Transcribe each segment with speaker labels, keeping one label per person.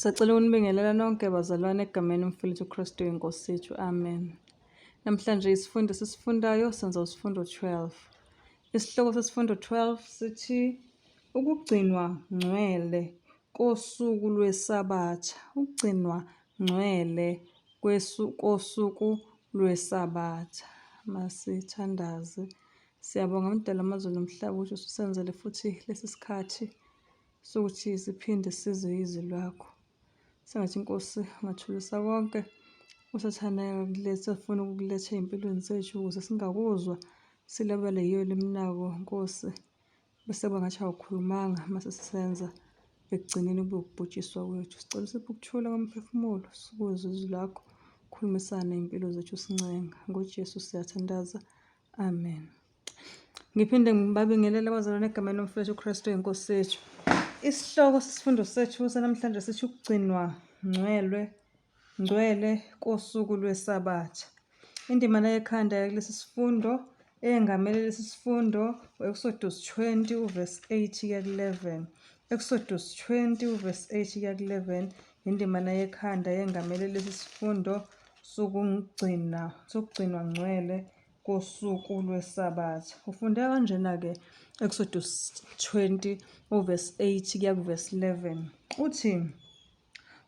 Speaker 1: Sacela ukunibingelela nonke bazalwane egameni lomfowethu uKristu inkosi yethu. Amen. Namhlanje isifundo sisifundayo senza isifundo 12. Isihloko sesifundo 12 sithi ukugcinwa ngcwele kosuku lweSabatha. Ukugcinwa ngcwele kosuku lweSabatha. Masithandaze. Siyabonga Mdali wamazulu nomhlaba ukuthi ususenzele futhi lesi sikhathi sokuthi siphinde sizwe izwi lakho. Sengathi inkosi ungathulisa konke usathane akuletha afuna ukukuletha ey'mpilweni zethu ukuze singakuzwa silabele yiyo lemnako Nkosi bese kuba ngathi awukhulumanga mase sisenza ekugcineni kube ukubhujiswa kwethu. Sicela usiphe ukuthula komphefumulo sikuzwe izwi lakho khulumisana ney'mpilo zethu sincenga ngoJesu siyathandaza amen. Ngiphinde ngibabingelele abazalwane egameni lomfowethu uKristu inkosi yethu. Isihloko sesifundo sethu sanamhlanje sithi ukugcinwa ngcwelwe ngcwele kosuku lweSabatha. Indimana yekhanda yakulesi sifundo eyengamele lesi sifundo u-Exodus 20 uverse 8 kuya ku-11. Exodus 20 uverse 8 kuya ku-11 indimana yekhanda eyengamele lesi sifundo sokugcina sokugcinwa ngcwele kosuku lweSabatha. Ufundeka kanjena-ke Exodus 20 uvesi 8 kuya kuvesi 11. Uthi,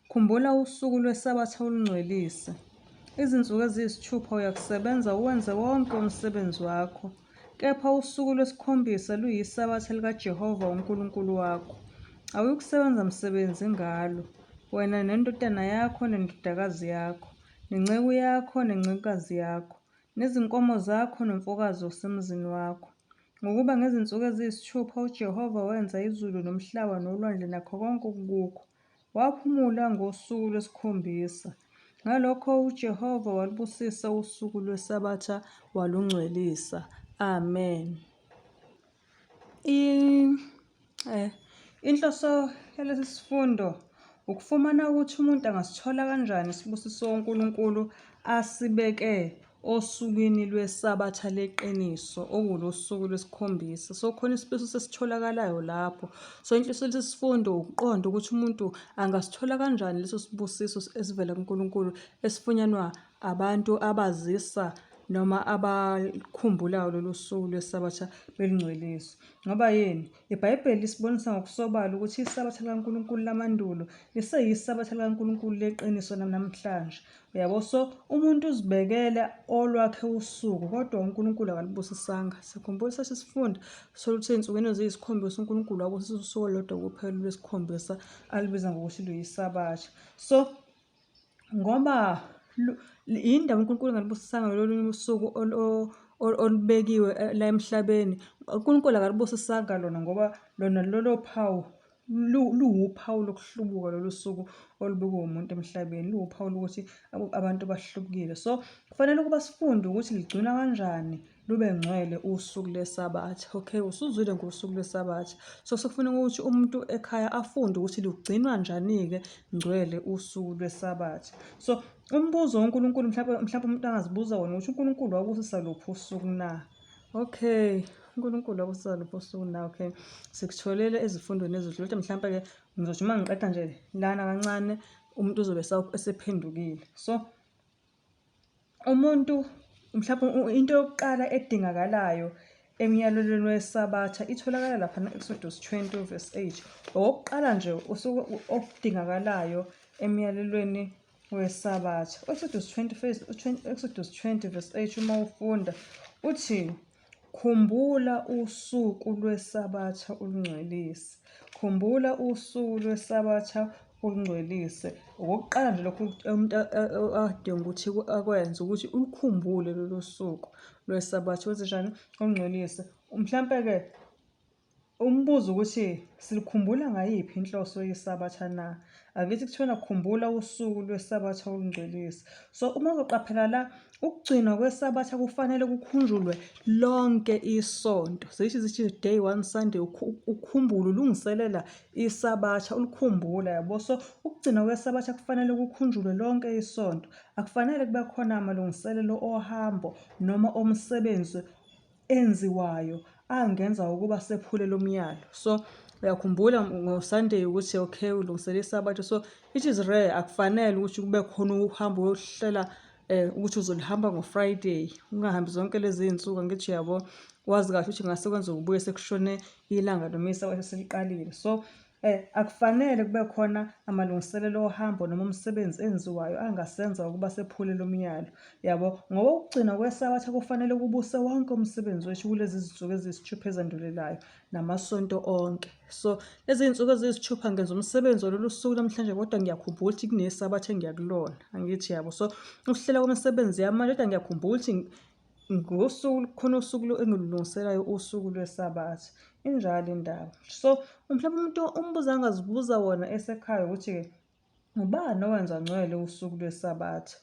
Speaker 1: Khumbula usuku lweSabatha ulungcwelise. Izinsuku eziyisithupha uyakusebenza uwenze wonke umsebenzi wakho. Kepha usuku lwesikhombisa luyisabatha likaJehova uNkulunkulu wakho. Awuyukusebenza msebenzi ngalo, wena nendodana yakho nendodakazi yakho, nenceku yakho nencekukazi yakho, Nezinkomo zakho nomfokazi osemzini wakho. Ngokuba ngezinsuku eziyisithupha uJehova wenza izulu nomhlaba nolwandle nakho konke okukukho, waphumula ngosuku lwesikhombisa. Ngalokho uJehova walubusisa usuku lweSabatha walungcwelisa. Amen. Inhloso yalesi sifundo ukufumana ukuthi umuntu angasithola kanjani isibusiso uNkulunkulu asibeke osukwini lweSabatha leqiniso okuwulosuku lwesikhombisa. So khona isibusiso esitholakalayo lapho. So inhloso yalesi sifundo ukuqonda ukuthi umuntu angasithola kanjani leso sibusiso esivela kuNkulunkulu esifunyanwa abantu abazisa noma abakhumbulayo lolu suku lweSabatha belingcwelisa. Ngoba yini? IBhayibheli lisibonisa ngokusobala ukuthi iSabatha likaNkulunkulu lamandulo liseyiSabatha likaNkulunkulu leqiniso namhlanje. Uyabo? So umuntu uzibekela olwakhe usuku kodwa uNkulunkulu akalubusisanga. Sikhumbula sathi sifunda soluthi ey'nsukwini eziyisikhombisa uNkulunkulu wabusisa usuku olulodwa kuphela lwesikhombisa alubiza ngokuthi luyiSabatha. So ngoba yindaba uNkulunkulu engalubusisanga lolunye usuku olubekiwe eh, la emhlabeni. UNkulunkulu akalubusisanga lona ngoba lona lolo phawu luwuphawu lokuhlubuka lolu suku olubekwe umuntu emhlabeni, luwuphawu lokuthi abantu bahlubukile. So kufanele ukuba sifunde ukuthi ligcinwa kanjani lube ngcwele usuku lweSabatha. Okay, usuzwile ngosuku lweSabatha. So sekufuneka ukuthi umuntu ekhaya afunde ukuthi lugcinwa njani-ke ngcwele usuku lweSabatha. So umbuzo uNkulunkulu mhlawumbe mhlawumbe umuntu angazibuza wona ukuthi uNkulunkulu wabusisa luphi usuku na? Okay, uNkulunkulu wabusisa luphi usuku na? Okay, sikutholele ezifundweni ezidlule kodwa mhlawumbe-ke ngizothi uma ngiqeda nje lana kancane umuntu uzobe esephendukile. So Umuntu mhlawumbe into yokuqala edingakalayo emyalelweni weSabatha itholakala lapha na-Exodus 20 verse 8. Okokuqala nje usuke okudingakalayo emyalelweni weSabatha. U-Exodus 20 Exodus 20 verse 8 uma ufunda uthi Khumbula usuku lweSabatha ulungcwelise. Khumbula usuku lweSabatha ulungcwelise. Okokuqala nje lokhu umuntu adinga ukuthi akwenze ukuthi ulukhumbule lolu suku lweSabatha wenze njani? Ulungcwelise. Mhlampe-ke Umbuzo ukuthi silikhumbula ngayiphi inhloso yeSabatha na? Akithi kuthiwa khumbula usuku lweSabatha ulungcwelise. So uma uzoqaphela la, ukugcinwa kweSabatha kufanele kukhunjulwe lonke isonto. Zithi zithi day one Sunday ukhumbule ulungiselela iSabatha ulikhumbula yabo. So ukugcinwa kweSabatha kufanele kukhunjulwe lonke isonto. Akufanele kube khona amalungiselelo ohambo noma omsebenzi enziwayo angenza ukuba sephule lo myalo. So Uyakhumbula ngoSunday ukuthi okay ulungisela iSabatha. So it is rare, akufanele ukuthi kube khona uhambo uyohlela ukuthi uzolihamba ngoFriday, ungahambi zonke lezi iy'nsuku angithi uyabo. Wazi kahle ukuthi ngase kwenzeka ubuye sekushone ilanga noma iSabatha seliqalile. So akufanele kube khona amalungiselelo ohambo noma umsebenzi enziwayo angasenza ukuba sephule lo myalo. Yabo, ngoba ukugcinwa kweSabatha kufanele kubuse wonke umsebenzi wethu kulezi zinsuku eziyisithupha ezandulelayo namasonto onke. So, lezi zinsuku eziyisithupha ngenza umsebenzi walolu suku namhlanje kodwa ngiyakhumbula ukuthi kuneSabatha engiya kulona. Angithi yabo. So, ukuhlela kwemisebenzi yamanje kodwa ngiyakhumbula ukuthi ngosuku khona usuku engilulungiselayo usuku lweSabatha. Injalo indaba. So, mhlawumbe umuntu umbuzo angazibuza wona esekhaya ukuthi-ke, ubani owenza ngcwele usuku lweSabatha?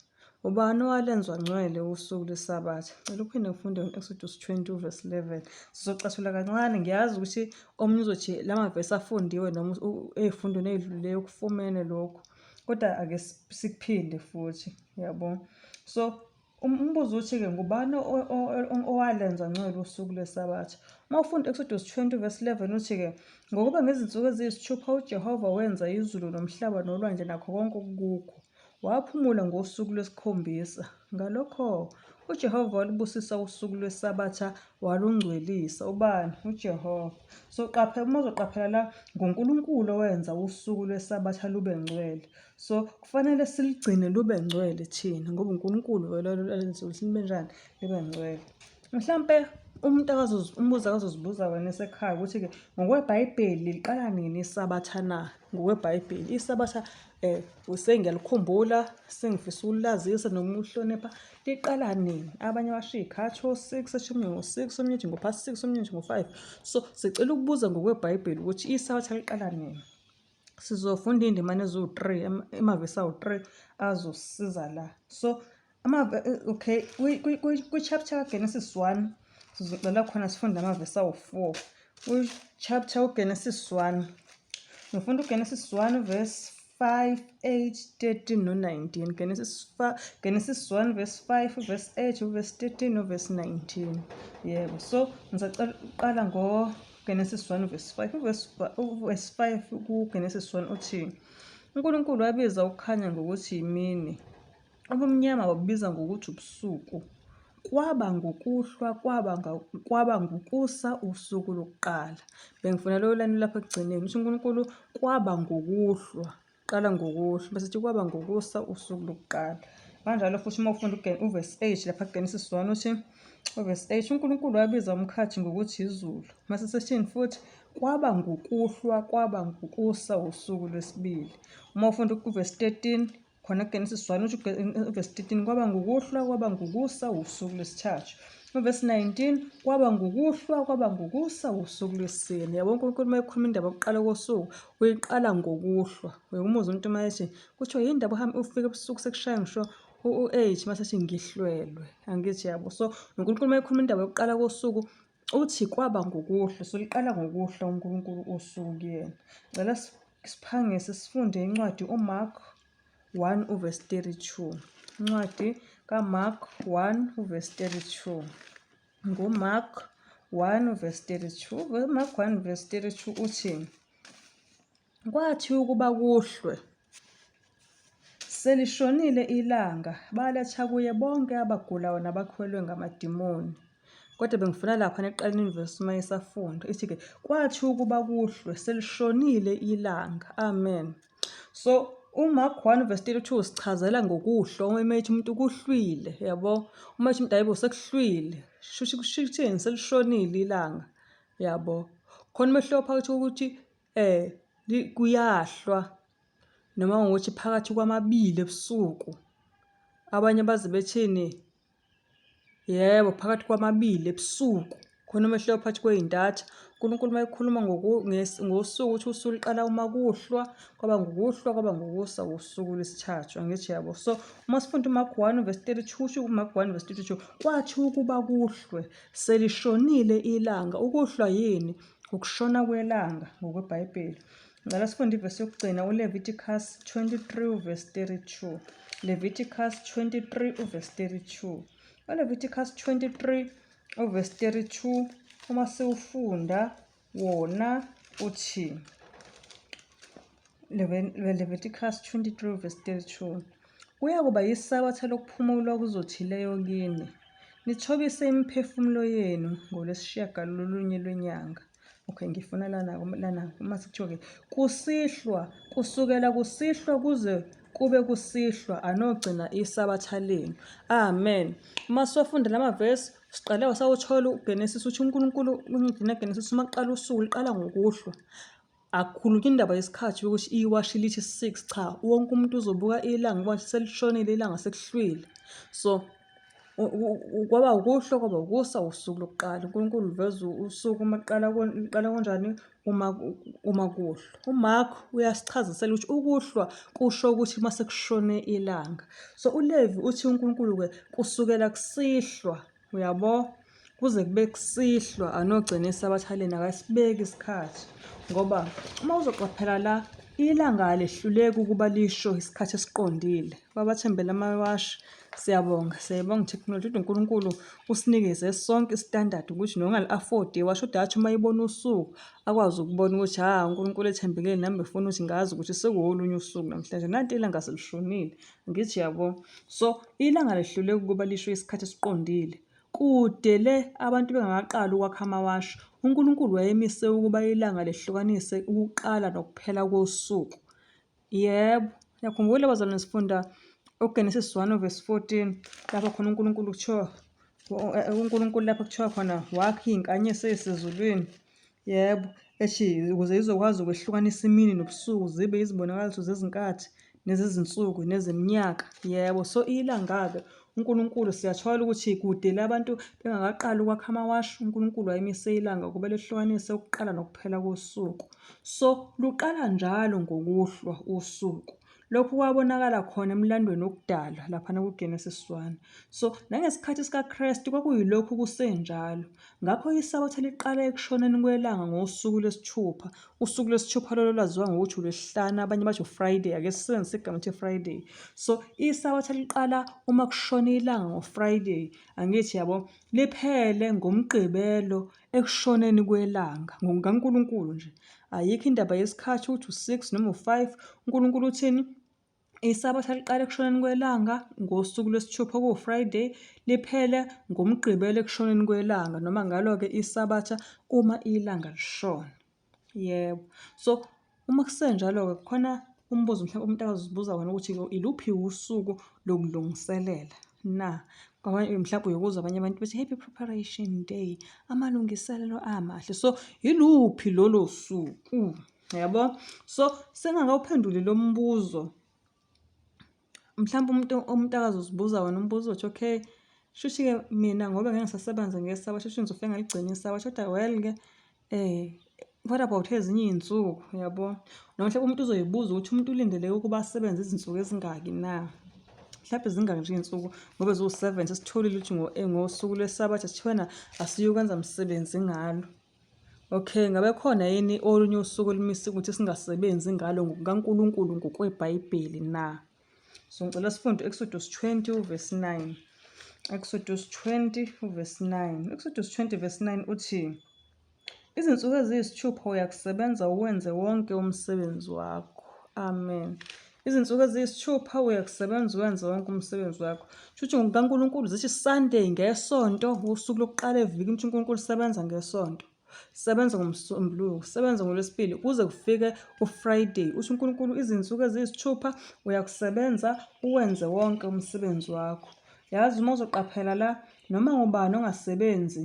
Speaker 1: Ubani owalenzwa ngcwele usuku lweSabatha? Cela uphinde ufunde u-Exodus 20 verse 11. Sizocathula kancane, ngiyazi ukuthi omunye uzothi la mavesi afundiwe noma ey'fundweni ey'dlulileyo kufumene lokhu. Kodwa ake sikuphinde futhi, yabo. So, Umbuzo uthi-ke ngubani owalenza ngcwele usuku lweSabatha? Uma ufunda Exodus 20 verse 11 uthi-ke ngokuba ngezinsuku eziyisithupha uJehova wenza izulu nomhlaba nolwandle nakho konke okukukho. Waphumula ngosuku lwesikhombisa. Ngalokho uJehova walubusisa usuku lweSabatha walungcwelisa. Ubani? UJehova. So qaphela, uma uzoqaphela la nguNkulunkulu owenza usuku lweSabatha lube ngcwele. So kufanele siligcine lube ngcwele thina ngoba uNkulunkulu vele alenze ukuthi libe njani libe ngcwele. Mhlampe umuntu umbuzo akazozibuza wena esekhaya ukuthi-ke ngokweBhayibheli liqala nini iSabatha na? NgokweBhayibheli iSabatha sengiyalikhumbula sengifisa ukulazisa noma ukuhlonipha liqala nini? Abanye basho iy'khathi o-six, esho omunye ngo-six, omunye ethi ngo-past six, omunye ethi ngo-five. So sicela ukubuza ngokweBhayibheli ukuthi iSabatha liqala nini? Sizofunda iy'ndimana eziwu-3, amavesi awu-3 azosisiza la. So okay, kwi-chapter kaGenesis 1 sizocela khona sifunde amavesi awu-4. Kwi-chapter uGenesis 1 ngifunda uGenesis 1 verse 5, 8, 13 no-19. Genesis 1 verse 5, verse 8, verse 13 no-verse 19. Yebo, so ngisacela ukuqala ngo Genesis 1 verse 5. Uverse 5 kuGenesis 1 uthi uNkulunkulu wabiza ukukhanya ngokuthi yimini, ubumnyama wabubiza ngokuthi ubusuku. Kwaba ngukuhlwa kwaba ngukusa usuku lokuqala. Bengifuna leyo line lapha ekugcineni. Uthi uNkulunkulu kwaba ngukuhlwa. Qala ngokuhle bese sithi kwaba ngokusa usuku lokuqala. Kanjalo futhi uma ufunda uvesi 8 lapha kuGenesis 1 uthi uvesi 8 uNkulunkulu wabiza umkhathi ngokuthi izulu. Mase sesithini futhi kwaba ngukuhlwa kwaba ngukusa usuku lwesibili. Uma ufunda uvesi 13 khona kuGenesis 1 uthi uvesi 13 kwaba ngukuhlwa kwaba ngukusa usuku lwesithathu. Uvesi 19 kwaba ngukuhlwa kwaba ngukusa usuku lwesine. Yabo uNkulunkulu uma ekhuluma indaba yokuqala kosuku uyiqala ngokuhlwa. Uyumuzwa umuntu uma ethi kuthiwa yini ndaba uhambe ufike ebusuku sekushaya ngisho u-eight mase ethi ngihlwelwe. Angithi yabo. So uNkulunkulu uma ekhuluma indaba yokuqala kosuku uthi kwaba ngukuhlwa. So liqala ngokuhlwa uNkulunkulu usuku kuyena. Ngicela siphangise sifunde incwadi uMark 1 uvesi 32. Incwadi kaMark 1 uvesi 32. NguMark 1 verse 32. Mark 1 verse 32 uthi kwathi ukuba kuhlwe selishonile ilanga baletha kuye bonke abagulayo nabakhwelwe ngamadimoni. Kodwa bengifuna lapha ekuqaleni ivesi uma isafunda ithi-ke kwathi ukuba kuhlwe selishonile ilanga. Amen. So uMark 1 verse 32 usichazela ngokuhlwa uma ethi umuntu kuhlwile yabo uma ethi umuntu ayibo sekuhlwile shuthi kushithini selishonile ilanga yabo khona umehluko phakathi kokuthi kuyahlwa noma ngokuthi phakathi kwamabili ebusuku abanye baze bethini. Yebo, phakathi kwamabili ebusuku khona umehluko phakathi kwey'ntatha. UNkulunkulu uma ekhuluma ngosuku uthi usuku luqala uma kuhlwa, kwaba ngukuhlwa, kwaba ngukusa usuku lwesithathu. Angithi yabo. So uma sifunda uMark 1 verse 32 usho uMark 1 verse 32 kwathi ukuba kuhlwe selishonile ilanga. Ukuhlwa yini? Ukushona kwelanga ngokweBhayibheli. Ngicela sifunde ivesi yokugcina uLeviticus 23 verse 32. Leviticus 23 verse 32. ULeviticus 23 verse 32 uma siwufunda wona. Uthi Leviticus 23 verse 32 Kuyakuba yisabatha lokuphumula okuzothileyo kini, nithobise imiphefumulo yenu ngolwesishiyagalolunye lwenyanga. Okay, ngifuna lana lana uma sekuthiwa-ke kusihlwa, kusukela kusihlwa kuze kube kusihlwa anogcina isabatha lenu. Amen. Uma siwafunda la mavesi siqale wasawuthola uGenesis uthi uNkulunkulu incwadi kaGenesis uma kuqala usuku luqala ngokuhlwa. Akukhulunywa indaba yesikhathi yokuthi iwashi lithi 6 cha wonke umuntu uzobuka ilanga ngoba selishonile ilanga sekuhlwile. So kwaba ukuhlwa kwaba ukusa usuku lokuqala. uNkulunkulu uveza usuku uma kuqala luqala kanjani uma uma kuhlwa. UMark uyasichazisela ukuthi ukuhlwa kusho ukuthi uma sekushone ilanga. So uLevi uthi uNkulunkulu-ke kusukela kusihlwa Uyabo? Kuze kube kusihlwa anogcina isabatha lenu akasibeki isikhathi ngoba uma uzoqaphela la ilanga alehluleki ukuba lisho isikhathi esiqondile. Babathembele amawashi siyabonga siyayibonga i-technology kodwa uNkulunkulu usinikeze sonke istandard ukuthi nongali-afford iwashi kodwa athi uma ibona usuku akwazi ukubona ukuthi ha uNkulunkulu ethembekile nami befuna ukuthi ngazi ukuthi sekuwolunye usuku namhlanje nanti ilanga selishonile. Ngithi yabo. So ilanga lehluleka ukuba lisho isikhathi esiqondile. Kude le abantu bengakaqali ukwakha amawashi, uNkulunkulu wayemise ukuba ilanga lehlukanise ukuqala nokuphela kosuku. Yebo, niyakhumbula bazalwane sifunda uGenesis 1 verse 14 lapho khona uNkulunkulu kuthiwa uNkulunkulu lapho kuthiwa khona wakha iy'nkanyezi ey'sezulwini. Yebo, ethi ukuze izokwazi ukwehlukanisa imini nobusuku zibe izibonakaliso zezinkathi nezezinsuku nezeminyaka. Yebo, so ilanga-ke uNkulunkulu siyathola ukuthi kude labantu bengakaqali ukwakha amawashi, uNkulunkulu wayemise ilanga ukuba lehlukanise ukuqala nokuphela kosuku. So luqala njalo ngokuhlwa usuku. Lokhu kwabonakala khona emlandweni wokudalwa laphana kuGenesis 1. So nangesikhathi sikaKristu kwakuyilokhu kusenjalo. Ngakho iSabatha liqala ekushoneni kwelanga ngosuku lwesithupha. Usuku lwesithupha lolo lwaziwa ngokuthi uLwesihlanu, abanye bathi uFriday, ake sisebenzise igama elithi Friday. So iSabatha liqala uma kushona ilanga ngoFriday, angithi yabo, liphele ngoMgqibelo ekushoneni kwelanga ngokukaNkulunkulu nje. Ayikho indaba yesikhathi ukuthi u-six noma u-five. UNkulunkulu uthini? Isabatha liqala ekushoneni kwelanga ngosuku lwesithupha okuwu-Friday, liphele ngoMgqibelo ekushoneni kwelanga noma ngalo-ke isabatha uma ilanga lishona. Yebo. So, uma kusenjalo-ke kukhona umbuzo mhlawumbe umuntu azozibuza wona ukuthi iluphi usuku lokulungiselela na? Mhlawumbe uyokuzwa abanye abantu bethi happy preparation day, amalungiselelo amahle. So, iluphi lolo suku? Yabo? So, sengakawuphenduli lo mbuzo mhlawumbe umuntu umuntu akazozibuza wona umbuzo uthi okay shuthi-ke mina ngoba ngeke ngisasebenza ngesabatha shuthi ngizofike ngaligcina isabatha kodwa well-ke what about ezinye iy'nsuku yabo? Noma mhlawumbe umuntu uzoyibuza ukuthi umuntu ulindeleke ukuba asebenze izinsuku ezingaki na? Mhlawumbe zingaki nje iy'nsuku ngoba ziwu-seven sesitholile ukuthi ngosuku lwesabatha sithiwena asiyukwenza msebenzi ngalo. Okay, ngabe khona yini olunye usuku olumisiwe ukuthi singasebenzi ngalo ngokukaNkulunkulu ngokweBhayibheli na? So ngicela sifunde u-Exodus 20 uverse 9. Exodus 20 uverse 9. Exodus 20 verse 9 uthi izinsuku eziyisithupha uyakusebenza uwenze wonke umsebenzi wakho. Amen. Izinsuku eziyisithupha uyakusebenza uwenze wonke umsebenzi wakho. Shuthi ngokukaNkulunkulu zithi Sunday ngesonto usuku lokuqala evikini ukuthi uNkulunkulu usebenza ngesonto. Sebenza ngoMsombuluko, sebenza ngoLwesibili kuze kufike uFriday. Uthi uNkulunkulu izinsuku eziyisithupha uyakusebenza uwenze wonke umsebenzi wakho. Yazi uma uzoqaphela la noma ngubani ongasebenzi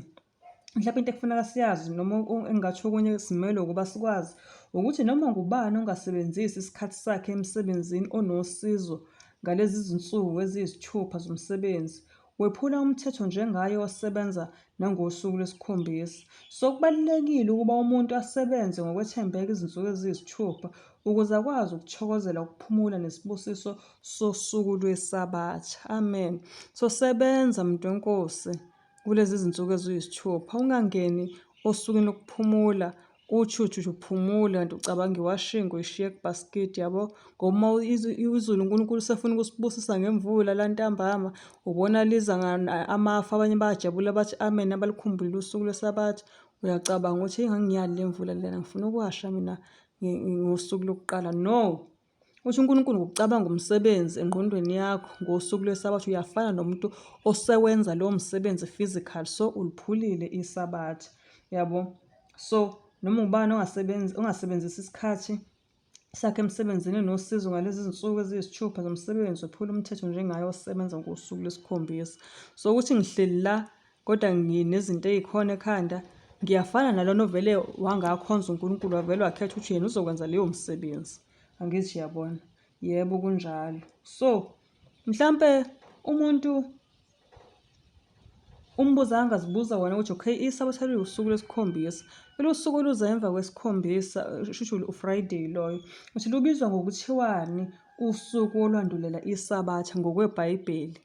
Speaker 1: mhlawumbe into ekufuneka siyazi noma engingatsho okunye simelwe ukuba sikwazi ukuthi noma ngubani ongasebenzisi isikhathi sakhe emsebenzini onosizo ngalezi zinsuku eziyisithupha zomsebenzi wephula umthetho njengaye osebenza nangosuku lwesikhombisa. So kubalulekile ukuba umuntu asebenze ngokwethembeka izinsuku eziyisithupha ukuze akwazi ukuthokozela ukuphumula nesibusiso sosuku lweSabatha. Amen. So sebenza muntu wenkosi. Kulezi zinsuku eziyisithupha, ungangeni osukwini lokuphumula uthi uthi uphumule kanti ucabanga iwashingi uyishiye kubhasikidi yabo. Ngoba uma izulu uNkulunkulu usefuna ukusibusisa ngemvula la ntambama, ubona liza amafu abanye bayajabula bathi amen abalikhumbulile usuku lwesabatha. Uyacabanga ukuthi ingangiyali le mvula lena ngifuna ukuwasha mina ngosuku lokuqala. No. Uthi uNkulunkulu ngokucabanga umsebenzi engqondweni yakho ngosuku lweSabatha uyafana nomuntu osewenza lowo msebenzi physical so uliphulile iSabatha. Yabo? So noma ubani ongasebenzi ongasebenzisi isikhathi sakhe emsebenzini nosizo ngalezi zinsuku eziyisithupha zomsebenzi wephula umthetho njengaye osebenza ngosuku lwesikhombisa. So ukuthi ngihleli la kodwa nginezinto ey'khona ekhanda ngiyafana nalona ovele wangakhonza uNkulunkulu wavele wakhetha ukuthi yena uzokwenza leyo msebenzi. Angithi uyabona? Yebo kunjalo. So mhlampe umuntu Umbuzo angazibuza wona ukuthi okay isabatha liwusuku lwesikhombisa. Lolu suku oluza emva kwesikhombisa shuthi uFriday loyo. Uthi lubizwa ngokuthiwani usuku olwandulela isabatha ngokweBhayibheli?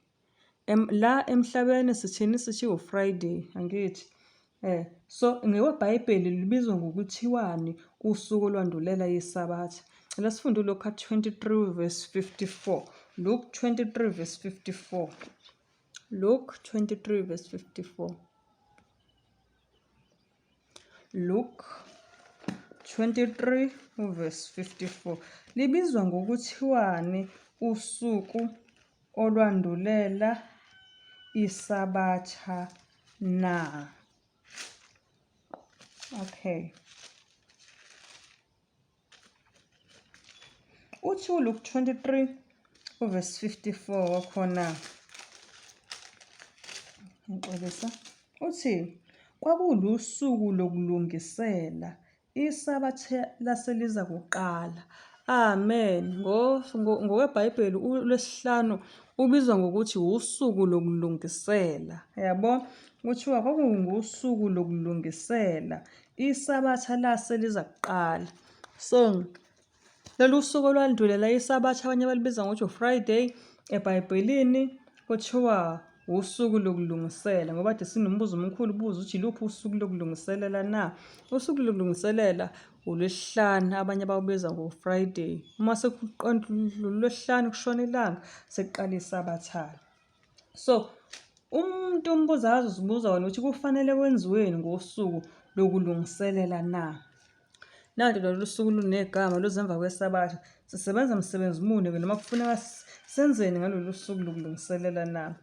Speaker 1: La emhlabeni sithini sithi uFriday angithi? So ngokweBhayibheli lubizwa ngokuthiwani usuku olwandulela isabatha? Cela sifunde uLuka 23 verse 54. Luke 23 verse 54. Luke 23 verse 54. Luke 23 verse 54. Libizwa ngokuthiwani usuku olwandulela isabatha na? Okay. Uthi uLuke 23 uverse 54 wakhona ngixolisa uthi kwakulusuku lokulungisela isabatha laseliza kuqala. Amen. NgokweBhayibheli uLwesihlanu ubizwa ngokuthi usuku lokulungisela. Yabo? Kuthiwa kwakungusuku lokulungisela Isabatha lase liza kuqala. So lolu suku olwandulela isabatha abanye balibiza ngokuthi uFriday eBhayibhelini kuthiwa usuku lokulungisela ngoba kade sinombuzo omkhulu ubuza ukuthi iluphi usuku lokulungiselela na usuku lokulungiselela uLwesihlanu abanye bawubiza ngo-Friday uma sekuqondulwesihlanu kushona ilanga sekuqala isabatha So umuntu umbuzo azozibuza wona ukuthi kufanele kwenziweni ngosuku lokulungiselela na? Nanti lolu suku lunegama luze emva kweSabatha. Sisebenza msebenzi muni-ke noma kufuneka senzeni ngalolu suku lokulungiselela na?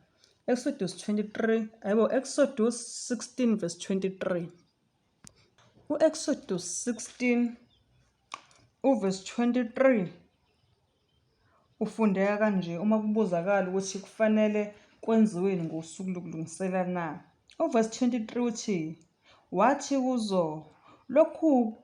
Speaker 1: Exodus 23, ayibo, Exodus 16 verse 23. U-Exodus 16 uverse 23 Ufundeka kanje uma kubuzakala ukuthi kufanele kwenziweni ngosuku lokulungisela na? Uvesi 23 uthi, Wathi kuzo, Lokhu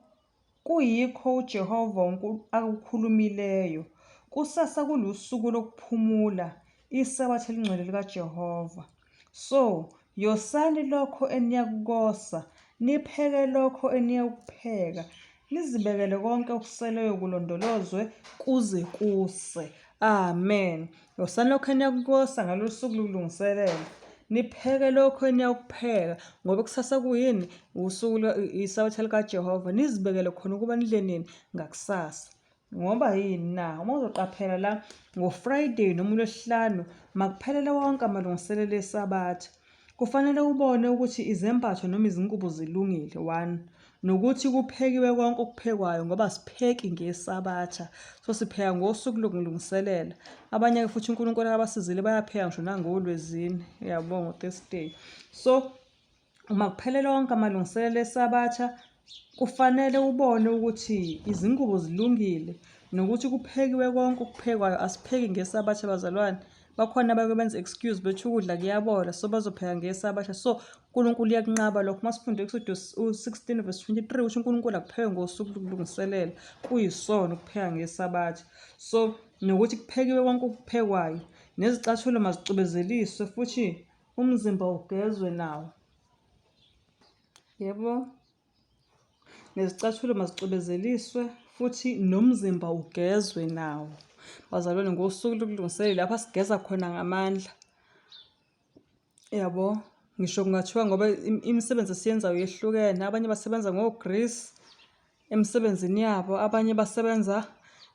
Speaker 1: kuyikho uJehova akukhulumileyo, Kusasa kulusuku lokuphumula, iSabatha elingcwele likaJehova. So, yosani lokho eniyakukosa, nipheke lokho eniyakupheka, nizibekele konke okuseleyo kulondolozwe kuze kuse. Amen. Yosani lokho eniyakukosa ngalolu suku lokulungiselela. Nipheke lokho eniyakupheka, ngoba kusasa kuyini? Usuku isabatha likaJehova. Nizibekele khona ukuba nidle nini? Ngakusasa. Ngoba yini na? Uma uzoqaphela la ngoFriday noma uLwesihlanu makuphelele wonke amalungiselelo eSabatha. Kufanele ubone ukuthi izembatho noma izingubo zilungile, one, nokuthi kuphekiwe konke okuphekwayo ngoba asipheki ngeSabatha. So sipheka ngosuku lokulungiselela. Abanye-ke futhi uNkulunkulu akabasizile bayapheka ngisho nangoLwezine, uyabo, ngo-Thursday. So Uma kuphelele wonke amalungiselelo eSabatha, kufanele ubone ukuthi izingubo zilungile nokuthi kuphekiwe konke okuphekwayo. Asipheki ngeSabatha bazalwane. Bakhona abake benze excuse bethi ukudla kuyabola so bazopheka ngeSabatha. So uNkulunkulu uyakunqaba lokho. Uma sifunda Exodus 16 verse 23 ukuthi uNkulunkulu akupheke ngosuku lokulungiselela. Kuyisono ukupheka ngeSabatha. So nokuthi kuphekiwe konke okuphekwayo nezicathulo mazicwebezeliswe futhi Umzimba ugezwe nawo. Yebo. Nezicathulo mazicwebezeliswe futhi nomzimba ugezwe nawo. Bazalwane ngosuku lokulungiselela lapha sigeza khona ngamandla. Yabo. Ngisho kungathiwa ngoba imisebenzi esiyenzayo yehlukene, abanye basebenza ngo-grease emsebenzini yabo, abanye basebenza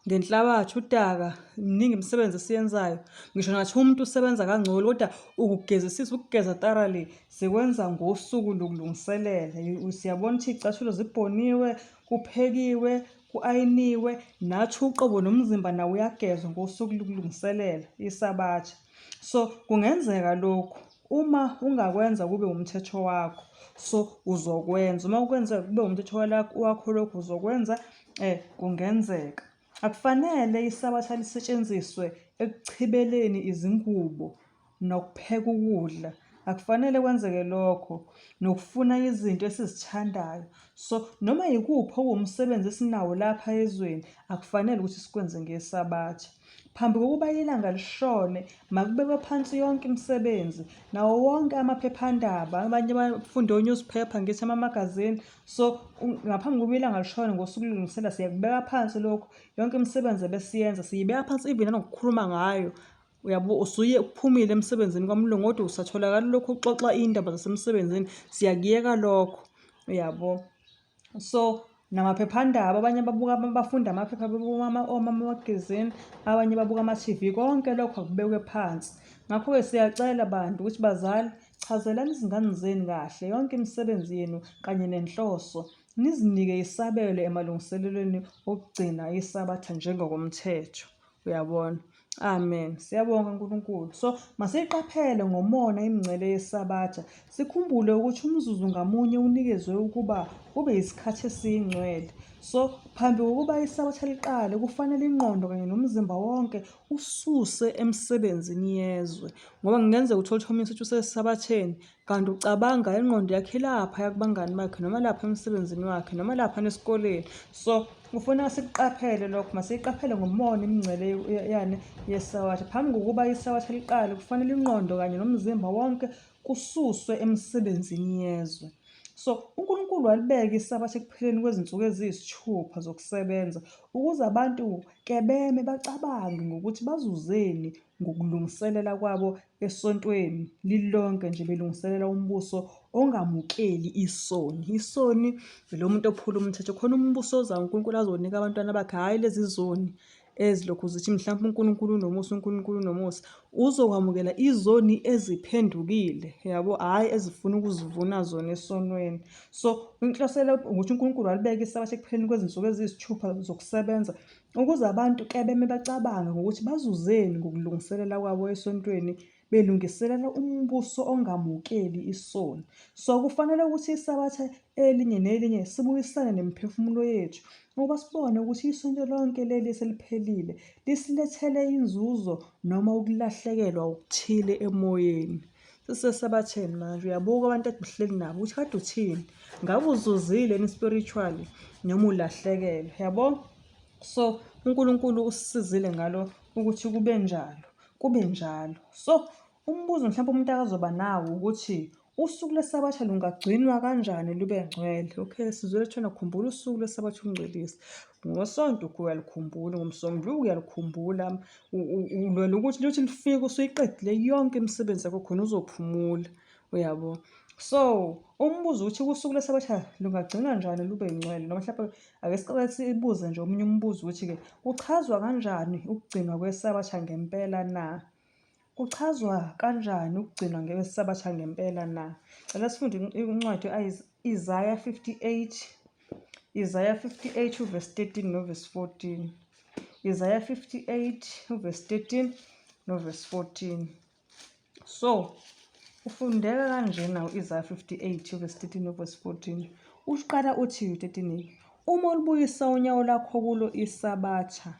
Speaker 1: Ngenhlabathi, udaka, miningi imisebenzi esiyenzayo. Ngisho ngathi umuntu usebenza kangcono kodwa ukugezisisa, ukugeza thoroughly sikwenza ngosuku lokulungiselela. Siyabona ukuthi iy'cathulo zibhoniwe, kuphekiwe, ku-ayiniwe, nathi uqobo nomzimba nawo uyagezwa ngosuku lokulungiselela iSabatha. So kungenzeka lokhu uma ungakwenza kube umthetho wakho, so uzokwenza. Uma ukwenza kube umthetho wakho lokhu uzokwenza kungenzeka. Akufanele iSabatha lisetshenziswe ekuchibeleni izingubo nokupheka ukudla. Akufanele kwenzeke lokho nokufuna izinto esizithandayo. So noma yikuphi okuwumsebenzi esinawo lapha ezweni akufanele ukuthi sikwenze ngeSabatha. Phambi kokuba ilanga lishone, makubekwe phansi yonke imisebenzi nawo wonke amaphephandaba, abanye bafunda o-newspaper ngithi ama-magazine. So ngaphambi kokuba ilanga lishone ngosuku lokulungisela siyakubeka phansi lokhu, yonke imisebenzi ebesiyenza siyibeka phansi even nanokukhuluma ngayo. Uyabo usuye uphumile emsebenzini kwamlungu kodwa usatholakala lokhu uxoxa iy'ndaba zasemsebenzini, siyakuyeka lokho, uyabo. So namaphephandaba abanye babuka bafunda amaphepha bebuka omamagazini abanye babuka ama-TV konke lokho akubekwe phansi. Ngakho-ke siyacela bantu ukuthi bazali chazelani izingane zenu kahle yonke imisebenzi yenu kanye nenhloso nizinike isabelo emalungiselelweni okugcina iSabatha njengokomthetho. Uyabona? Amen. Siyabonga uNkulunkulu. So masiyiqaphele ngomona imingcele yeSabatha. Sikhumbule ukuthi umzuzu ngamunye unikezwe ukuba ube yisikhathi esiyingcwele. So phambi kokuba iSabatha liqale kufanele ingqondo kanye nomzimba wonke ususe emsebenzini yezwe. Ngoba kungenzeka uthole ukuthi omunye usethi usesabatheni Kanti ucabanga ingqondo yakhe ilaphaya kubangani bakhe noma lapha emsebenzini wakhe noma lapha esikoleni. So kufuneka sikuqaphele lokho, masiyiqaphele ngomona imingcele yani yeSabatha. Phambi kokuba iSabatha liqale, kufanele ingqondo kanye nomzimba wonke kususwe emsebenzini yezwe. So uNkulunkulu walibeka iSabatha ekupheleni kwezinsuku eziyisithupha zokusebenza ukuze abantu kebeme bacabange ngokuthi bazuzeni ngokulungiselela kwabo esontweni lilonke nje belungiselela umbuso ongamukeli isoni. Isoni lo muntu ophula umthetho. Khona umbuso ozayo uNkulunkulu azonika abantwana bakhe, hhayi lezi zoni ezilokhu zithi mhlawumpe uNkulunkulu unomusa, uNkulunkulu unomusa. Uzokwamukela izoni eziphendukile, yabo, hhayi ezifuna ukuzivuna zona esonweni. So inhloso ukuthi uNkulunkulu walibeka isabatha ekupheleni kwezinsuku eziyisithupha zokusebenza Ukuze abantu kebeme bacabange ngokuthi bazuzeni ngokulungiselela kwabo esontweni belungiselela umbuso ongamukeli isoni. So kufanele ukuthi iSabatha elinye nelinye sibuyisane nemiphefumulo yethu ukuba sibone ukuthi isonto lonke leli eseliphelile lisilethele inzuzo noma ukulahlekelwa okuthile emoyeni. Sisesabatheni manje uyabuka abantu ade uhleli nabo ukuthi kade uthini, ngabe uzuzile yini spiritually noma ulahlekelwe, yabo? So uNkulunkulu usisizile ngalo ukuthi kube njalo, kube njalo. So umbuzo mhlawumbe umuntu akazoba nawo ukuthi usuku lweSabatha lungagcinwa kanjani lube ngcwele? Okay, sizwele kuthiwa khumbula usuku lweSabatha ungcwelise. NgoSonto uyalukhumbula, ngoMsombuluko uyalukhumbula, ulwela ukuthi luthi lufike usuyiqedile yonke imisebenzi yakho khona uzophumula, uyabo. So umbuzo ukuthi usuku lweSabatha lungagcinwa njani lube ngcwele noma mhlawumbe Ake siqale sibuze nje omunye umbuzo ukuthi-ke kuchazwa kanjani ukugcinwa kweSabatha ngempela na? Kuchazwa kanjani ukugcinwa kweSabatha ngempela na? Cela sifunde incwadi Isaiah 58, Isaiah 58 uvesi 13 novesi 14. Isaiah 58 uvesi 13 novesi 14. So ufundeka kanjena u-Isaya 58 verse 13 no verse 14. Uqala uthi u-13 uma ulubuyisa unyawo lwakho kulo isabatha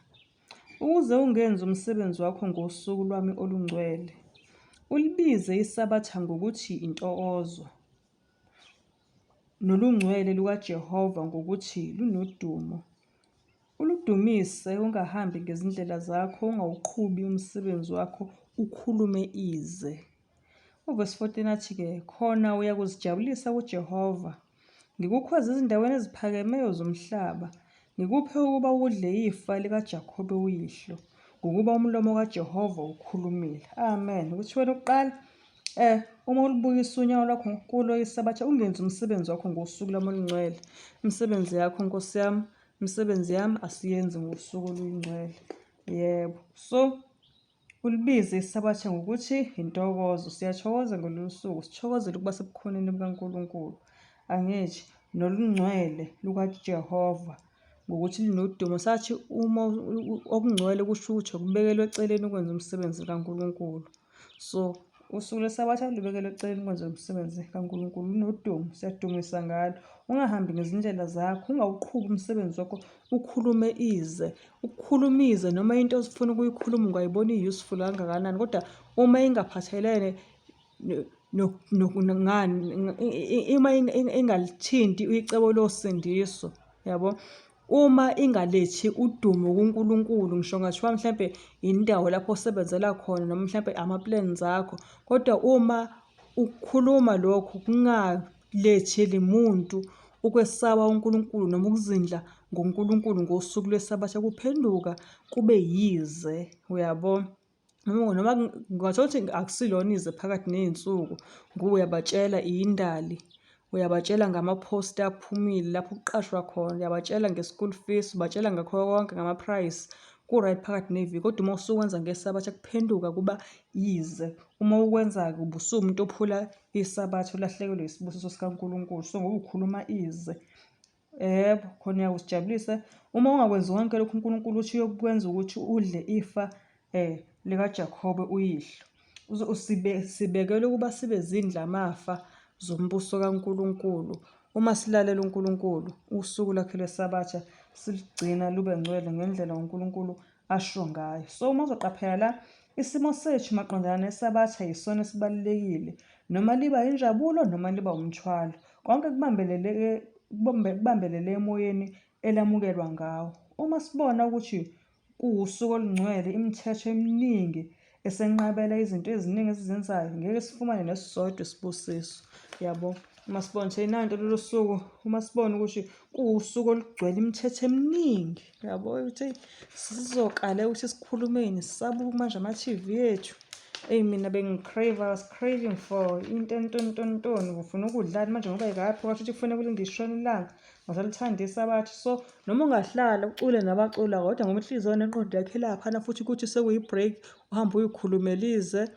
Speaker 1: ukuze ungenzi umsebenzi wakho ngosuku lwami olungcwele ulibize isabatha ngokuthi intokozo nolungcwele lukaJehova ngokuthi lunodumo Uludumise, ungahambi ngezindlela zakho, ungawuqhubi umsebenzi wakho, ukhulume ize. Uvesi 14 athi-ke, khona uyakuzijabulisa kuJehova, ngikukhweze ezindaweni eziphakemeyo zomhlaba, ngikuphe ukuba udle ifa likaJakobe uyihlo, ngokuba umlomo kaJehova ukhulumile. Amen. Ukuthi wena uqala uma ulibuyisa unyawo lwakho kulo isabatha ungenzi umsebenzi wakho ngosuku lwami olungcwele. Imisebenzi yakho Nkosi yami. Imisebenzi yami asiyenzi ngosuku oluyingcwele. Yebo. So ulibize iSabatha ngokuthi intokozo. Siyathokoza ngololu suku, sithokozele ukuba sebukhoneni bukaNkulunkulu. Angithi nolungcwele lukaJehova ngokuthi linodumo. Sathi uma okungcwele kusho ukuthi okubekelwe eceleni ukwenza umsebenzi kaNkulunkulu. So usuku lweSabatha lubekelwe eceleni ukwenza umsebenzi kaNkulunkulu, lunodumo, siyadumisa ngalo. Ungahambi ngezindlela zakho, ungawuqhubi umsebenzi wakho ukhulume ize. Ukukhuluma ize noma into osifuna ukuyikhuluma ungayibona i-useful kangakanani, kodwa uma ingaphathelene ngani, uma ingalithinti icebo losindiso, yabo. Uma ingalethi udumo kuNkulunkulu, ngisho kungathiwa mhlampe indawo lapho osebenzela khona noma mhlampe ama-plans akho, kodwa uma ukukhuluma lokhu kungaletheli muntu ukwesaba uNkulunkulu noma ukuzindla ngoNkulunkulu ngosuku lweSabatha, kuphenduka kube yize, uyabo? Noma ngingathola ukuthi akusilona ize phakathi ney'nsuku ngoba uyabatshela iyindali, uyabatshela ngama-post aphumile lapho kuqashwa khona, uyabatshela nge-school fees, ubatshela ngakho konke ngama-price. Ku-right phakathi neviki kodwa uma usukwenza ngeSabatha kuphenduka kuba yize. Uma ukwenza-ke uba usuwumuntu ophula iSabatha ulahlekelwe isibusiso sikaNkulunkulu. So ngoba ukhuluma ize. Yebo, khona uyakuzijabulisa. Uma ungakwenzi konke lokhu uNkulunkulu uthi uyokwenza ukuthi udle ifa likaJakobe uyihlo. Sibekelwe ukuba sibe zindlamafa zombuso kaNkulunkulu. Uma silalela uNkulunkulu, usuku lwakhe lweSabatha silugcina lube ngcwele ngendlela uNkulunkulu asho ngayo. So uma uzoqaphela la, isimo sethu maqondana neSabatha yisona esibalulekile. Noma liba injabulo noma liba umthwalo. Konke kubambeleleke kubambelele emoyeni elamukelwa ngawo. Uma sibona ukuthi kuwusuku olungcwele, imithetho eminingi esenqabela izinto eziningi esizenzayo, ngeke sifumane nesisodwa isibusiso. Yabo? Uma sibona ukuthi nanto lolu suku, uma sibona ukuthi kuwusuku olugcwele imithetho eminingi, yabo ukuthi sizokale ukuthi sikhulumeni, sisabuka manje ama-TV ethu. Eyi mina bengi-crave, I was craving for into entontontoni, ngifuna ukudlani manje ngoba ikaphi kwasho ukuthi kufanele kulinde ishone ilanga. Ngisalithanda iSabatha. So noma ungahlala ucule nabacula kodwa ngoba inhliziyo nenqondo yakho ilaphana futhi ukuthi sekuyi-break uhambe uyikhulumela ize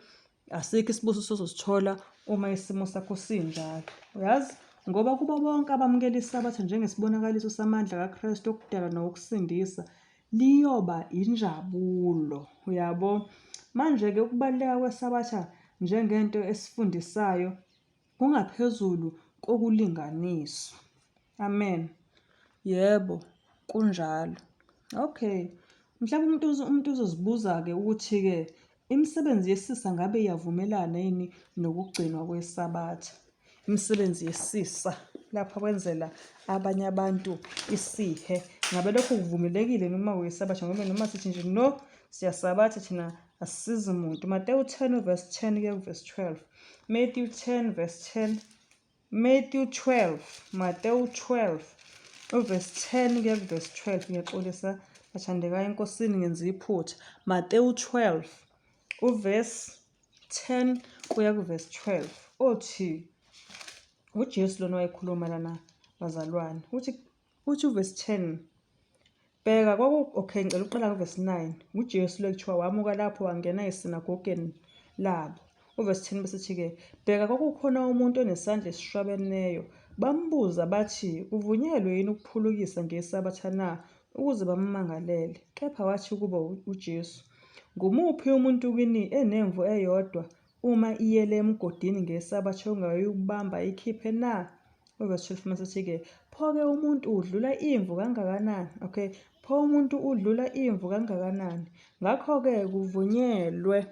Speaker 1: asikho isibusiso ozosithola uma isimo sakho sinjalo. Uyazi ngoba kubo bonke abamukela iSabatha njengesibonakaliso samandla kaKristu okudala nowokusindisa liyoba injabulo. Uyabo? Manje-ke ukubaluleka kweSabatha njengento esifundisayo Kungaphezulu kokulinganiswa. Amen. Yebo, kunjalo. Okay. Mhlawumbe umuntu umuntu uzozibuza-ke ukuthi-ke imisebenzi yesisa ngabe iyavumelana yini nokugcinwa kweSabatha? Imisebenzi yesisa lapha kwenzela abanye abantu isihe. Ngabe lokho kuvumelekile noma kuyiSabatha? Ngoba noma sithi nje no, siyasabatha thina asisizi muntu. Matewu 10 verse 10 kuya ku-verse 12. Matthew 10 verse 10 Matthew 12 Matewu 12 uverse 10 kuya kuverse 12 ngiyaxolisa bathandekayo enkosini ngenza iphutha Matewu 12 uverse 10 kuya kuverse 12 othi uJesu lona wayekhuluma lana bazalwane uthi Uthi uvesi 10, Bheka, kwaku, okay, ngicela ukuqala ngovesi 9. UJesu lo kuthiwa wamuka lapho wangena esinagogeni labo. Uvesi 10 bese thi-ke, Bheka, kwakukhona umuntu onesandla esishwabeneyo. Bambuza bathi, Kuvunyelwe yini ukuphulukisa ngeSabatha na? Ukuze bammangalele. Kepha wathi kubo uJesu, Ngumuphi umuntu kini enemvu eyodwa, uma iyele emgodini ngeSabatha ongayikubamba ayikhiphe na? Uvesi 12 masithi-ke, pho-ke umuntu udlula imvu kangakanani? Okay, pho umuntu udlula imvu kangakanani? Ngakho-ke kuvunyelwe,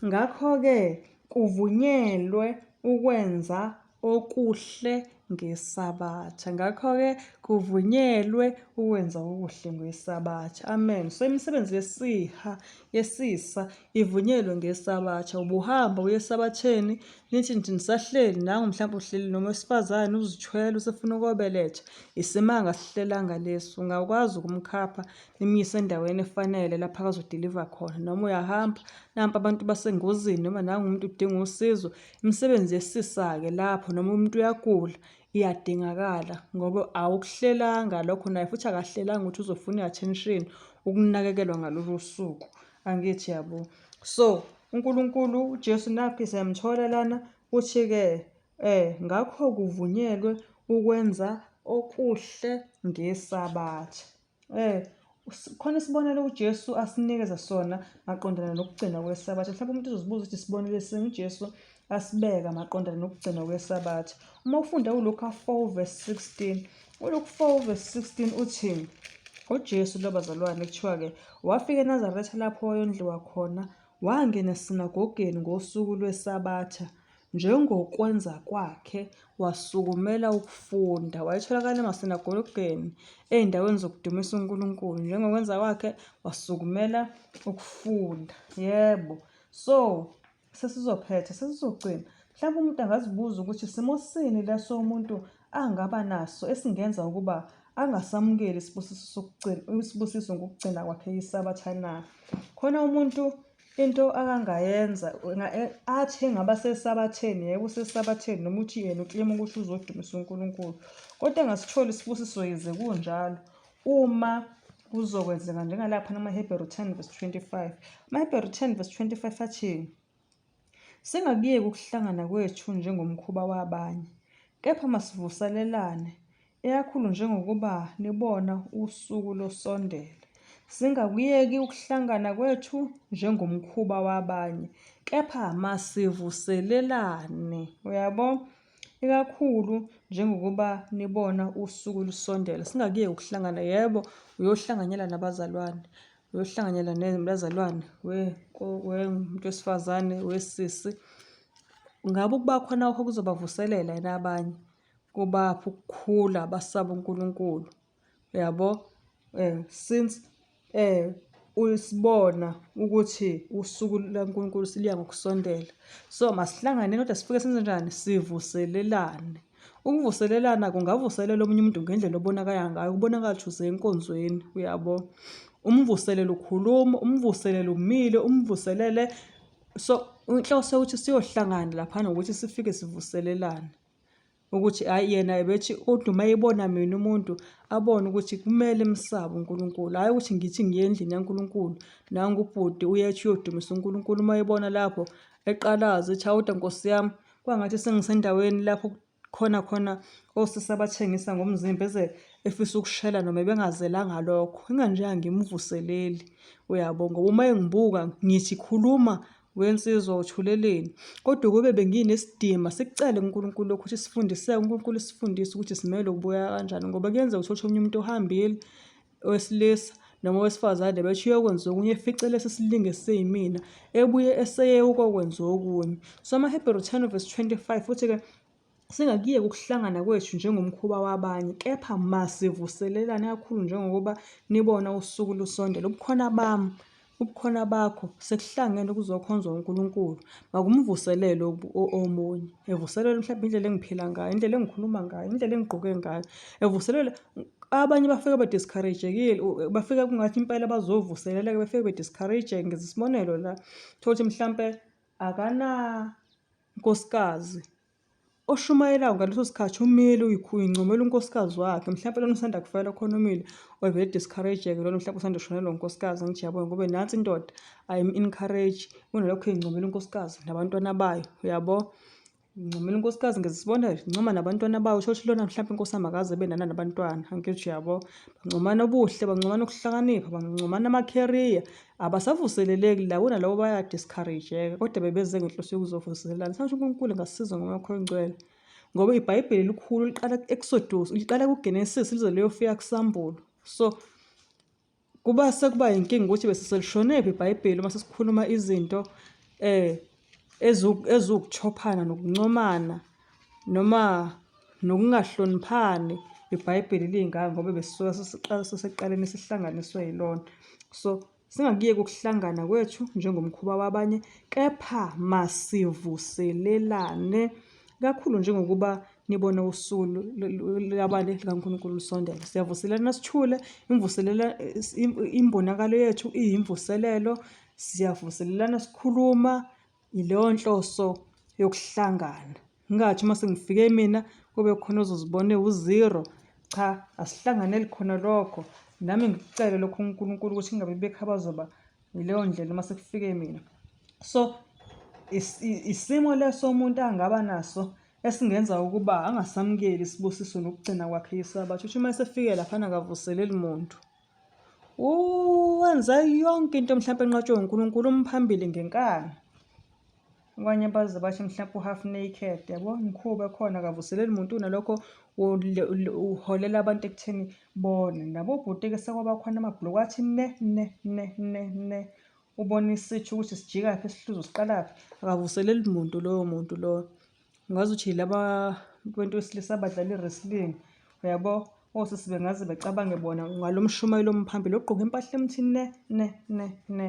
Speaker 1: ngakho-ke kuvunyelwe ukwenza okuhle ngeSabatha. Ngakho-ke kuvunyelwe ukwenza okuhle ngeSabatha. Amen. So imisebenzi yesiha yesisa ivunyelwe ngeSabatha. Ubuhamba uye eSabatheni nithi nje nisahleli nangu mhlawumbe uhleli noma wesifazane uzithwele usefuna ukobeletha. Isimanga sihlelanga leso. Ungakwazi ukumkhapha nimyise endaweni efanele lapho akazodiliva khona. Noma uyahamba nampa abantu basengozini noma nangu umuntu udinga usizo. Imisebenzi yesisa-ke lapho noma umuntu uyagula. iyadingakala ngoba awukuhlelanga lokho naye futhi akahlelanga ukuthi uzofuna i-attention ukunakekelwa ngalolu suku angithi yabo so uNkulunkulu uJesu nakho siyamthola lana uthi-ke eh ngakho kuvunyelwe ukwenza okuhle ngesabatha Eh, khona isibonelo uJesu asinikeza sona maqondana nokugcinwa kweSabatha. Mhlawumbe umuntu uzozibuza ukuthi isibonelo esini uJesu asibeka maqondana nokugcinwa kweSabatha. Uma ufunda uLuka 4 verse 16, uLuka 4 verse 16 uthi uJesu lo bazalwane kuthiwa-ke wafika eNazaretha lapho wayondliwa khona, wangena esinagogeni ngosuku lweSabatha. Njengokwenza kwakhe, wasukumela ukufunda. Wayetholakala emasinagogeni, ey'ndaweni zokudumisa uNkulunkulu. Njengokwenza kwakhe, wasukumela ukufunda. Yebo. So, sesizophetha, sesizogcina. Mhlawumbe umuntu angazibuza ukuthi simo sini leso umuntu angaba naso esingenza ukuba angasamukeli isibusiso sokugcina, isibusiso ngokugcina kwakhe iSabatha na? Khona umuntu Into akangayenza athi engaba sesabatheni, yebo usesabatheni noma uthi yena uklima ukuthi uzodumisa uNkulunkulu, kodwa engasitholi isibusiso yize kunjalo uma kuzokwenzeka njengalapha namaHebheru 10 verse 25. AmaHebheru 10 verse 25 athi, Singakuyeki ukuhlangana kwethu njengomkhuba wabanye, kepha masivuselelane, Ikakhulu njengokuba nibona usuku lusondela. Singakuyeki ukuhlangana kwethu njengomkhuba wabanye, kepha masivuselelane. Uyabo? Ikakhulu njengokuba nibona usuku lusondela. Singakuyeki ukuhlangana. Yebo, uyohlanganyela nabazalwane. Uyohlanganyela nabazalwane, we muntu wesifazane, wesisi. Ngabe ukuba khona kwakho kuzobavuselela yini abanye? Kubapha ukukhula basaba uNkulunkulu uyabo since usibona ukuthi usuku lukaNkulunkulu seliya ngokusondela. So masihlangane kodwa sifike senze njani? Sivuselelane. Ukuvuselelana kungavuselela omunye umuntu ngendlela obonakala ngayo, kubonakala ukuthi uze enkonzweni uyabo. Umvuselele ukhuluma, umvuselele umile, umvuselele so inhloso yokuthi siyohlangana laphana ukuthi sifike sivuselelane. Ukuthi hhayi yena ebethi kodwa uma ebona mina umuntu abone ukuthi kumele emsabe uNkulunkulu, hhayi ukuthi ngithi ngiye endlini yaNkulunkulu nangu ubhuti uyethi uyodumisa uNkulunkulu uma ebona lapho eqalaza ethi hawu kodwa Nkosi yami kwangathi sengisendaweni lapho khona khona osisi abathengisa ngomzimba eze efisa ukushela noma ebengazelanga lokho. Inganje angimvuseleli uyabo ngoba uma engibuka ngithi khuluma Wensizwa uthuleleni? Kodwa ukube benginesidima sikucele kuNkulunkulu lokhu ukuthi sifundiseke, uNkulunkulu sifundise ukuthi simele ukubuya kanjani ngoba kuyenzeka uthole ukuthi omunye umuntu uhambile owesilisa noma owesifazane bethi uyokwenza okunye efice lesi silinge esiyimina ebuye eseye ukokwenza okunye. So amaHebheru 10 verse 25 futhi-ke Singakuyeki ukuhlangana kwethu njengomkhuba wabanye, kepha masivuselelane kakhulu njengokuba nibona usuku lusondela. Ubukhona bami, ubukhona bakho, sekuhlangene kuzokhonzwa uNkulunkulu. Makumvuselele omunye. Evuselele mhlawumbe indlela engiphila ngayo, indlela engikhuluma ngayo, indlela engigqoke ngayo. Evuselele abanye bafike be-discourage-ekile, bafike kungathi impela bazovuseleleka, befike be-discourage-eke. Ngenza isibonelo la, uthole ukuthi mhlampe akana nkosikazi oshumayelayo ngaleso sikhathi umile uyincomela unkosikazi wakhe mhlawumpe lona usanda kufelwa khona umile ovele discourage-ke lona mhlawumpe usanda kushonelwa unkosikazi ngithi yabo ngoba nansi indoda ayim-encourage kunalokho iyincomela unkosikazi nabantwana bayo uyabo Ngincomela unkosikazi ngezisibonelo ngincoma nabantwana bayo usho ukuthi lona mhlawumpe inkosi yami akaze ebe nana nabantwana angithi uyabo bancomana ubuhle bancomana ukuhlakanipha bancomana amakheriya abasavuseleleki la kunalabo baya-discourage-eka kodwa bebeze ngenhloso yokuzovuselelana sasho uNkulunkulu engasisiza ngomoya wakho oyingcwele ngoba iBhayibheli likhulu liqala ku-Exodus liqala kuGenesis lize liyofika kuSambulo so Kuba sekuba yinkinga ukuthi bese selishonephi iBhayibheli uma sesikhuluma izinto eziwukuchophana nokuncomana noma nokungahloniphani iBhayibheli lingaka ngoba besisuka sesiqala sesekuqaleni sihlanganiswe yilona. So singakuyeki ukuhlangana kwethu njengomkhuba wabanye, kepha masivuselelane kakhulu njengokuba nibona usuku labale likaNkulunkulu lusondela. Siyavuselelana sithule, imvuselela imbonakalo yethu iyimvuselelo, siyavuselelana sikhuluma, ileyo nhloso yokuhlangana. Ngingathi uma sengifike mina kube khona ozozibona ewu-zero. Cha, asihlanganeli khona lokho. Nami ngikucele lokho uNkulunkulu ukuthi kungabi bikho abazoba yileyo ndlela uma sekufike mina. So isimo leso umuntu angaba naso esingenza ukuba angasamukeli isibusiso nokugcina kwakhe isabatha. Uthi uma esefike laphana akavuseleli muntu. Wenza yonke into mhlawumpe enqatshwe uNkulunkulu umphambili ngenkani. Abanye baze bathi mhlawumpe u-half naked yabo, imikhuba ekhona akavuseleli muntu nalokho uholela abantu ekutheni bone. Nabobhuti-ke sekwaba khona amabhulukwe athi ne ne ne ne ne. Ubona isitsha ukuthi sijikaphi isihluzo siqalaphi, akavuseleli muntu loyo muntu loyo. Ngazuthi yilaba bantu besilisa abadlala i-wrestling, uyabo? Osisi bengaze becabange bona ngalo mshumayeli omphambili ogqoke impahla emthi ne ne ne ne.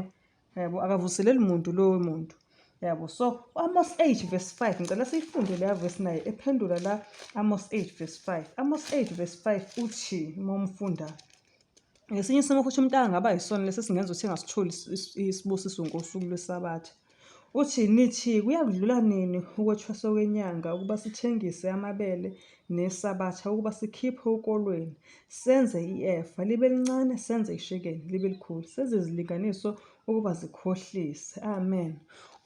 Speaker 1: Yabo, akavuseleli muntu lowo muntu. Yabo, so u-Amos 8 verse 5, ngicela siyifunde leya verse naye ephendula la Amos 8 verse 5. Amos 8 verse 5 uthi uma umfunda ngesinye isimo futhi umuntu angaba yisona lesi singenza ukuthi engasitholi isibusiso ngosuku lweSabatha. Uthi, Nithi kuyakudlula nini ukwethwaswa kwenyanga ukuba sithengise amabele nesabatha ukuba sikhiphe ukolweni, senze i-efa libe lincane, senze ishekeli libe likhulu, senze izilinganiso ukuba zikhohlise. Amen.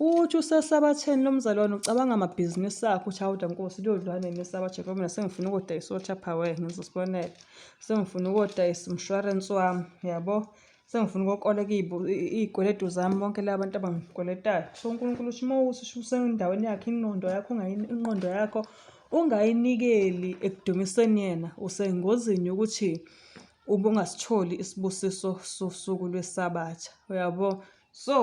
Speaker 1: Uthi usesabatheni lomzalwane ucabanga amabhizinisi akho uthi awuda nkosi liyodlula nini isabatha ngoba mina sengifuna ukodayisa oTupperware ngenza isibonelo. Sengifuna ukodayisa umshwarensi wami, yabo? Sengifuna ukuyokoleka iy'kweletu zami bonke laba bantu abangikweletayo. So uNkulunkulu uthi uma usendaweni yakhe ingqondo yakho ingqondo yakho ungayinikeli ekudumiseni yena, usengozini yokuthi ube ungasitholi isibusiso sosuku lweSabatha. Uyabo? So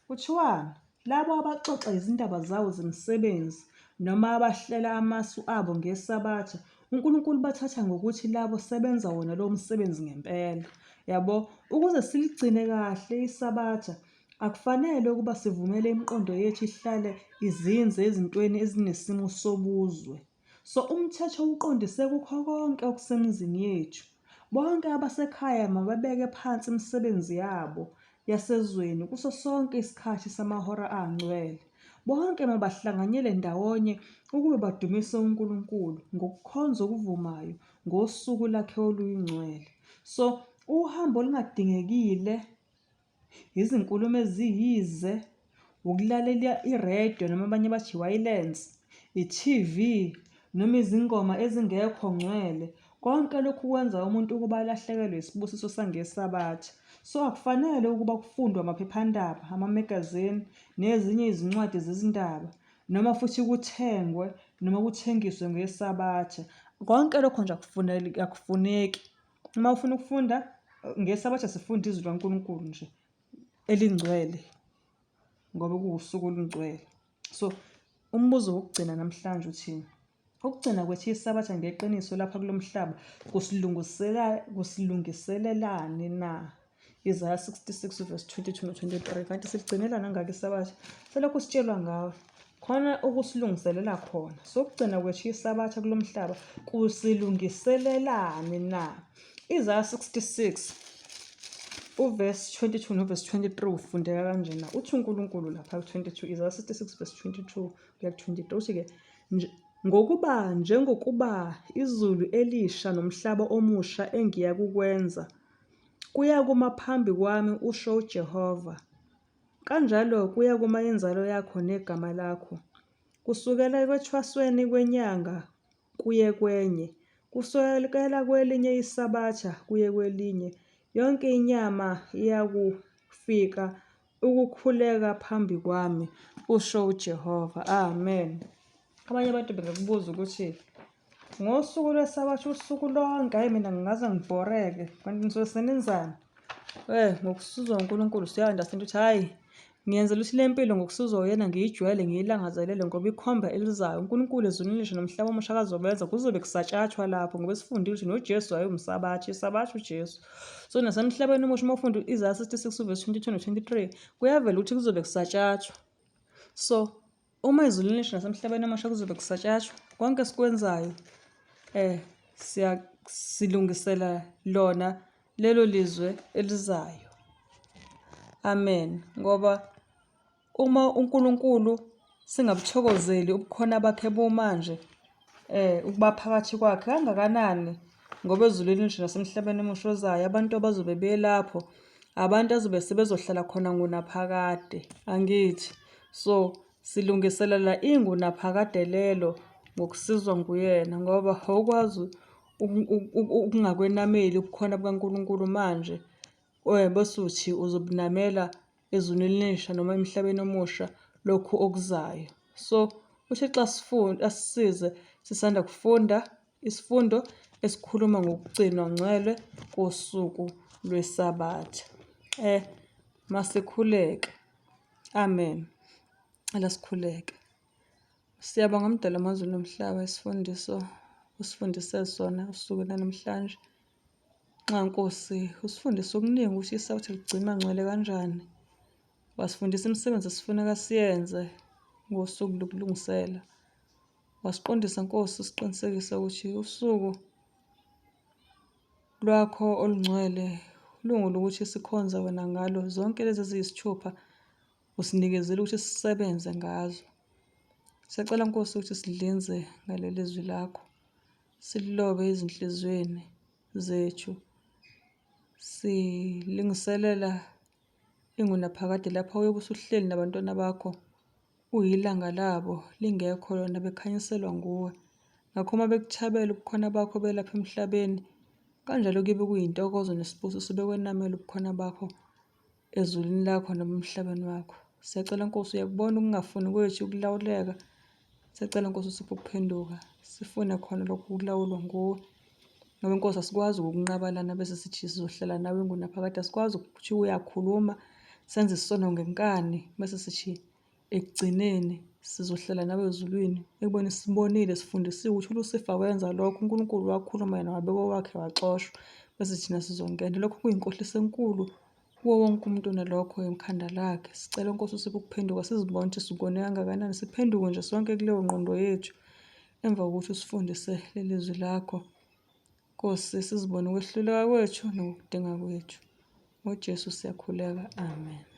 Speaker 1: kuthiwani? Labo abaxoxa izindaba zabo zemisebenzi noma abahlela amasu abo ngeSabatha, uNkulunkulu ubathatha ngokuthi labo sebenza wona lowo msebenzi ngempela. Yabo? Ukuze siligcine kahle iSabatha, akufanele ukuba sivumele imiqondo yethu ihlale izinze ezintweni ezinesimo sobuzwe. So umthetho uqondise kukho konke okusemizini yethu. Bonke abasekhaya mababeke phansi imisebenzi yabo yasezweni kuso sonke isikhathi samahora angcwele. Bonke mabahlanganyele ndawonye ukube badumise uNkulunkulu ngokukhonza okuvumayo ngosuku lakhe oluyingcwele. So uhambo olungadingekile Izinkulumo eziyize, ukulalela i-radio noma abanye bathi iwayilensi, i-TV noma izingoma ezingekho ngcwele. Konke lokhu kwenza umuntu ukuba alahlekelwe isibusiso sangeSabatha. So akufanele ukuba kufundwe amaphephandaba, ama-magazine nezinye izincwadi zezindaba noma futhi kuthengwe noma kuthengiswe ngeSabatha. Konke lokho nje akufuneki. Uma ufuna ukufunda ngeSabatha sifunda izwi likaNkulunkulu nje elingcwele ngoba kuwusuku olungcwele. So umbuzo wokugcina namhlanje uthini? Ukugcina kwethu iSabatha ngeqiniso lapha kulo mhlaba kusilungisela kusilungiselelani na? Isaya 66 verse 22 no 23 kanti siligcinela nangaka iSabatha selokhu sitshelwa ngawe khona ukusilungiselela khona sokugcina kwethu iSabatha kulo mhlaba kusilungiselelani na? Isaya 66 uverse 22 noverse 23 ufundeka kanjena uthi uNkulunkulu lapha ku-22 Isaya 66 verse 22 kuya ku-23 uthi-ke ngokuba njengokuba izulu elisha nomhlaba omusha engiyakukwenza Kuyakuma phambi kwami, usho uJehova. Kanjalo kuyakuma inzalo yakho negama lakho, kusukela ekwethwasweni kwenyanga kuye kwenye, kusukela kwelinye isabatha kuye kwelinye, yonke inyama iyakufika ukukhuleka phambi kwami, usho uJehova. Amen. Abanye abantu bengakubuza ukuthi Ngosuku lweSabatha usuku lonke, hhayi mina ngingaze ngibhoreke. Kanti nisuke senenzani? Eh, ngokusizwa uNkulunkulu siya-understand ukuthi hhayi ngiyenzela ukuthi le mpilo ngokusizwa uyena ngiyijwayele ngiyilangazelele ngoba ikhomba elizayo uNkulunkulu ezulwini elisha nomhlaba omusha akazobenza kuzobe kusatshathwa lapho ngoba sifundile ukuthi noJesu wayewumsabatha isabatha uJesu so nasemhlabeni omusha uma ufunda u-Isaya 66 verse 22 no-23 kuyavela ukuthi kuzobe kusatshathwa so Uma izulu lisha nasemhlabeni omusha kuzobe kusatshashwa, konke esikwenzayo eh siya silungisela lona lelo lizwe elizayo. Amen. Ngoba uma uNkulunkulu singabuthokozeli ubukhona bakhe bumanje ukuba phakathi kwakhe kangakanani ngoba ezulwini nje nasemhlabeni omusha ozayo abantu abazobe belapho abantu azobe sebezohlala khona ngunaphakade angithi so silungiselela ingunaphakade lelo ngokusizwa nguyena ngoba awukwazi ukungakwenameli ubukhona bukaNkulunkulu manje bese uthi uzobunamela ezweni elisha noma emhlabeni omusha lokhu okuzayo. So uThixo asifunde asisize sisanda kufunda isifundo esikhuluma ngokugcinwa ngcwele kosuku lweSabatha. Masikhuleke. Amen. Cela sikhuleke. Siyabonga Mdali wamazulu nomhlaba isifundiso usifundise sona usuku lanamhlanje. Nxa Nkosi usifundise okuningi ukuthi iSabatha ligcinwa ngcwele kanjani. Wasifundisa imisebenzi esifuneka siyenze ngosuku lokulungisela. Wasiqondisa Nkosi usiqinisekise ukuthi usuku lwakho olungcwele lungolokuthi sikhonze wena ngalo zonke lezi eziyisithupha usinikezile ukuthi sisebenze ngazo. Siyacela Nkosi ukuthi sidlinze ngaleli zwi lakho, sililobe ezinhliziyweni zethu, silungiselela ingunaphakade lapho uyobe usuhleli nabantwana bakho uyilanga labo lingekho lona bekhanyiselwa nguwe. Ngakho uma bekuthabela ubukhona bakho belapha emhlabeni, kanjalo kuyobe kuyintokozo nesibusiso bekwenamela ubukhona bakho ezulwini lakho noma emhlabeni wakho. Siyacela Nkosi uyakubona ukungafuni kwethu ukulawuleka. Siyacela Nkosi usiphe ukuphenduka. Sifune khona lokhu ukulawulwa nguwe. Ngoba Nkosi asikwazi ukunqabalana bese sithi sizohlala nawe ngunaphakade. Asikwazi ukuthi uyakhuluma senze isono ngenkani bese sithi ekugcineni sizohlala nawe ezulwini ekubeni sibonile sifundisiwe ukuthi uLusifa wenza lokho uNkulunkulu wakhuluma yena wabeka owakhe waxoshwa bese thina sizongena lokho kuyinkohliso enkulu kuwo wonke umuntu nalokho emkhanda lakhe sicela Nkosi usiphe ukuphenduka sizibone ukuthi sikone kangakanani siphenduke nje sonke kuleyo ngqondo yethu emva kokuthi usifundise leli zwi lakho Nkosi sizibone ukwehluleka kwethu nokudinga kwethu ngoJesu siyakhuleka amen.